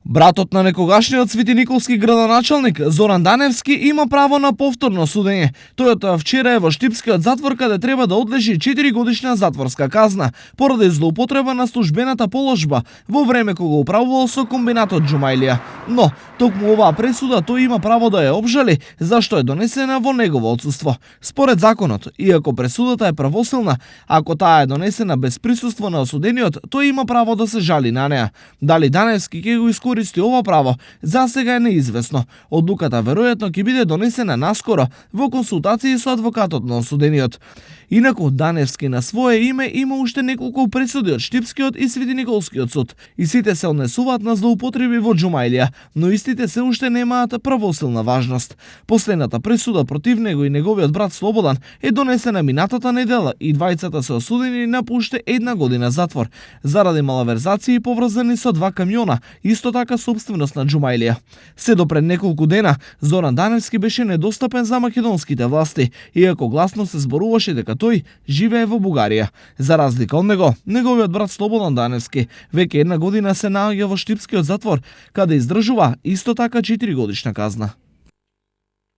Братот на некогашниот Светиниколски градоначалник Зоран Даневски има право на повторно судење. Тој вчера е во Штипскиот затвор каде треба да одлежи 4-годишна затворска казна поради злоупотреба на службената положба во време кога управувал со комбинатот Џумаилија. Но токму оваа пресуда тој има право да ја обжали зашто е донесена во негово отсуство. Според законот, иако пресудата е правосилна, ако таа е донесена без присуство на осудениот, тој има право да се жали на неа. Дали Даневски ќе го искористи ова право, за сега е неизвестно. Одлуката веројатно ќе биде донесена наскоро во консултации со адвокатот на осудениот. Инаку Даневски на свое име има уште неколку пресуди од Штипскиот и Светиниколскиот суд и сите се однесуваат на злоупотреби во Џумаилија, но истите се уште немаат правосилна важност. Последната пресуда против него и неговиот брат Слободан е донесена минатата недела и двајцата се осудени на по уште 1 година затвор заради малаверзации поврзани со 2 камиона, исто така собственост на Џумаилија. Се до пред неколку дена Зоран Даневски беше недостапен за македонските власти, иако гласно се зборуваше дека тој живее во Бугарија. За разлика од него, неговиот брат Слободан Даневски веќе 1 година се наоѓа во Штипскиот затвор, каде издржува исто така 4-годишна казна.